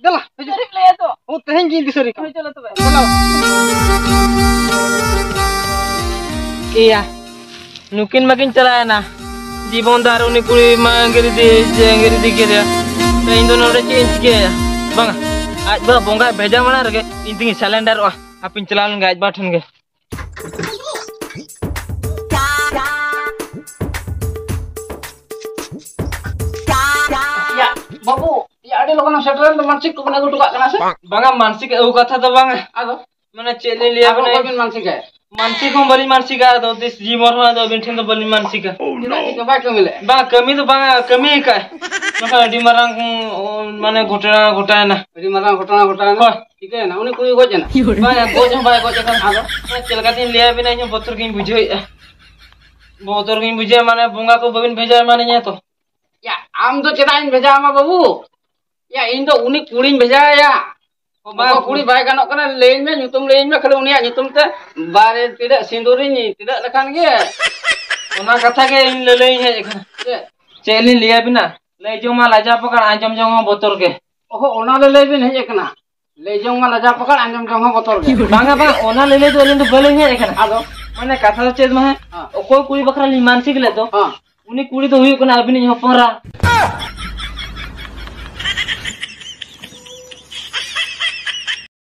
ᱫᱮᱞᱟ, ᱦᱤᱡᱩᱜ᱾ ᱥᱟᱹᱨᱤᱢ ᱞᱟᱹᱭᱟ ᱛᱚ? ᱚ, ᱛᱮᱦᱮᱧ ᱜᱤᱧ ᱤᱫᱤ ᱥᱟᱹᱨᱤ ᱠᱟᱢᱟ᱾ ᱦᱳᱭ, ᱪᱚᱞᱚ ᱛᱚᱵᱮ᱾ ᱫᱮᱞᱟ᱾ ᱮᱭᱟ, ᱱᱩᱠᱤᱱ ᱢᱟᱠᱤᱱ ᱪᱟᱞᱟᱣᱮᱱᱟ᱾ ᱡᱤᱵᱚᱱ ᱫᱟ ᱟᱨ ᱩᱱᱤ ᱠᱩᱲᱤ ᱢᱟ ᱟᱸᱜᱤᱨ ᱤᱫᱤ, ᱡᱮ ᱟᱸᱜᱤᱨ ᱤᱫᱤ ᱠᱮᱫᱮᱭᱟ᱾ ᱛᱚ ᱤᱧ ᱫᱚ ᱱᱚᱰᱮ ᱪᱮᱫ ᱤᱧ ᱪᱤᱠᱟᱹᱭᱟ? ᱵᱟᱝᱟ, ᱟᱡ ᱵᱟ ᱵᱚᱸᱜᱟᱭ ᱵᱷᱮᱡᱟ ᱢᱟᱲᱟᱝ ᱨᱮᱜᱮ ᱤᱧ ᱛᱮᱜᱤᱧ surrenderᱚᱜᱼᱟ᱾ ᱦᱟᱯᱮᱧ ᱪᱟᱞᱟᱣ ᱞᱮᱱ ᱜᱮ ᱟᱡ ᱵᱟ ᱴᱷᱮᱱ ᱜᱮ᱾ ᱭᱟ, ᱵᱟᱹᱵᱩ, ᱭᱟ, ᱟᱹᱰᱤ ᱞᱚᱜᱚᱱ ᱮᱢ ᱥᱮᱴᱮᱨᱮᱱ ᱫᱚ, ᱢᱟᱱᱥᱤᱠ ᱠᱚᱵᱚᱱ ᱟᱹᱜᱩ ᱦᱚᱴᱚ ᱠᱟᱜ ᱠᱟᱱᱟ ᱥᱮ? ᱵᱟᱝᱟ, ᱢᱟᱱᱥᱤᱠ ᱟᱹᱜᱩ ᱠᱟᱛᱷᱟ ᱫᱚ ᱵᱟᱝᱟ᱾ ᱟᱫᱚ? ᱢᱟᱱᱮ ᱪᱮᱫ ᱞᱤᱧ ᱞᱟᱹᱭᱟ, ᱟᱨᱦᱚᱸ ᱢᱟᱱᱮ ᱚᱠᱚᱭ ᱵᱤᱱ ᱢᱟᱱᱥᱤᱠᱟ? ᱢᱟᱱᱥᱤᱠ ᱦᱚᱸ ᱵᱟᱹᱞᱤᱧ ᱢᱟᱱᱥᱤᱠᱟ, ᱟᱫᱚ ᱛᱤᱥ ᱡᱤᱵᱚᱱ ᱨᱮᱦᱚᱸ ᱟᱫᱚ ᱟᱹᱵᱤᱱ ᱴᱷᱮᱱ ᱫᱚ ᱵᱟᱹᱞᱤᱧ ᱢᱟᱱᱥᱤᱠᱟ᱾ ᱪᱮᱫᱟᱜ ᱪᱤᱠᱟᱹ ᱵᱟᱭ ᱠᱟᱹᱢᱤ ᱞᱮᱫ? ᱵᱟᱝ, ᱠᱟᱹᱢᱤ ᱫᱚ ᱵᱟᱝ ᱠᱟᱹᱢᱤ ᱟᱠᱟᱫ, ᱢᱮᱱᱠᱷᱟᱱ ᱟᱹᱰᱤ ᱢᱟᱨᱟᱝ, ᱩᱸ, ᱢᱟᱱᱮ ᱜᱷᱚᱴᱚᱱᱟ ᱜᱷᱚᱴᱟᱣᱮᱱᱟ᱾ ᱟᱹᱰᱤ ᱢᱟᱨᱟᱝ ᱜᱷᱚᱴᱚᱱᱟ ᱜᱷᱚᱴᱟᱣᱮᱱᱟ? ᱦᱳᱭ᱾ ᱪᱤᱠᱟᱹᱭᱮᱱᱟ? ᱩᱱᱤ ᱠᱩᱲᱤ ᱜᱚᱡ ᱮᱱᱟ? ᱵᱟᱝ, ᱜᱚᱡ ᱦᱚᱸ ᱵᱟᱭ ᱜᱚᱡ ᱟᱠᱟᱱᱟ᱾ ᱟᱫᱚ? ᱪᱮᱫ ᱞᱮᱠᱟᱛᱤᱧ ᱞᱟᱹᱭᱟᱵᱤᱱᱟ, ᱤᱧ ᱦᱚᱸ ᱵᱚᱛᱚᱨ ᱜᱤᱧ ᱵᱩᱡᱷᱟᱹᱣᱮᱫᱼᱟ, ᱵᱚᱛᱚᱨ ᱜᱤᱧ ᱵᱩᱡᱷᱟᱹᱣᱟ, ᱢᱟᱱᱮ ᱵᱚᱸᱜᱟ ᱠᱚ ᱵᱟᱹᱵᱤᱱ ᱵᱷᱮᱡᱟ ᱮᱢᱟᱱᱤᱧᱟ ᱛᱚ? ᱭᱟ, ᱟᱢ ᱫᱚ ᱪᱮᱫᱟᱜ ᱤᱧ ᱵᱷᱮᱡᱟ ᱟᱢᱟ ᱵᱟᱹᱵᱩ? ᱭᱟ, ᱤᱧ ᱫᱚ ᱩᱱᱤ ᱠᱩᱲᱤᱧ ᱵᱷᱮᱡᱟᱭᱟ᱾ ᱚ, ᱵᱟᱝ᱾ ᱚᱠᱚᱭ ᱠᱩᱲᱤ ᱵᱟᱭ ᱜᱟᱱᱚᱜ ᱠᱟᱱᱟ, ᱞᱟᱹᱭᱟᱹᱧ ᱢᱮ, ᱧᱩᱛᱩᱢ ᱞᱟᱹᱭᱟᱹᱧ ᱢᱮ, ᱠᱷᱟᱹᱞᱤ ᱩᱱᱤᱭᱟᱜ ᱧᱩᱛᱩᱢ ᱛᱮ ᱵᱟᱨ ᱴᱤᱰᱟᱹᱜ ᱥᱤᱸᱫᱩᱨᱤᱧ ᱴᱤᱰᱟᱹᱜ ᱞᱮᱠᱷᱟᱱ ᱜᱮ᱾ ᱚᱱᱟ ᱠᱟᱛᱷᱟ ᱜᱮ ᱤᱧ ᱞᱟᱹᱞᱟᱹᱭᱤᱧ ᱦᱮᱡ ᱟᱠᱟᱱᱟ᱾ ᱪᱮᱫ? ᱪᱮᱫ ᱞᱤᱧ ᱞᱟᱹᱭᱟᱵᱤᱱᱟ? ᱞᱟᱹᱭ ᱡᱚᱝ ᱢᱟ ᱞᱟᱡᱟᱣ ᱯᱟᱠᱟᱲ, ᱟᱸᱡᱚᱢ ᱡᱚᱝ ᱦᱚᱸ ᱵᱚᱛᱚᱨ ᱜᱮ᱾ ᱚᱦᱚ, ᱚᱱᱟ ᱞᱟᱹᱞᱟᱹᱭ ᱵᱤᱱ ᱦᱮᱡ ᱟᱠᱟᱱᱟ? ᱞᱟᱹᱭ ᱡᱚᱝ ᱢᱟ ᱞᱟᱡᱟᱣ ᱯᱟᱠᱟᱲ, ᱟᱸᱡᱚᱢ ᱡᱚᱝ ᱦᱚᱸ ᱵᱚᱛᱚᱨ ᱜᱮ᱾ ᱵᱟᱝᱟ ᱵᱟᱝ, ᱚᱱᱟ ᱞᱟᱹᱞᱟᱹᱭ ᱫᱚ ᱟᱹᱞᱤᱧ ᱫᱚ ᱵᱟᱹᱞᱤᱧ ᱦᱮᱡ ᱟᱠᱟᱱᱟ᱾ ᱟᱫᱚ? ᱢᱟᱱᱮ ᱠᱟᱛᱷᱟ ᱫᱚ ᱪᱮᱫ ᱢᱟ ᱦᱮᱸ, ᱦᱮᱸ᱾ ᱚᱠᱚᱭ ᱠᱩᱲᱤ ᱵᱟᱠᱷᱨᱟ ᱞᱤᱧ ᱢᱟᱱᱥᱤᱠ ᱞᱮᱫ ᱫᱚ, ᱦᱮᱸ᱾ ᱩᱱᱤ ᱠᱩᱲᱤ ᱫᱚ ᱦᱩᱭᱩᱜ ᱠᱟᱱᱟ ᱟᱹᱵᱤᱱᱤᱡ ᱦᱚᱯᱚᱱ ᱮᱨᱟ᱾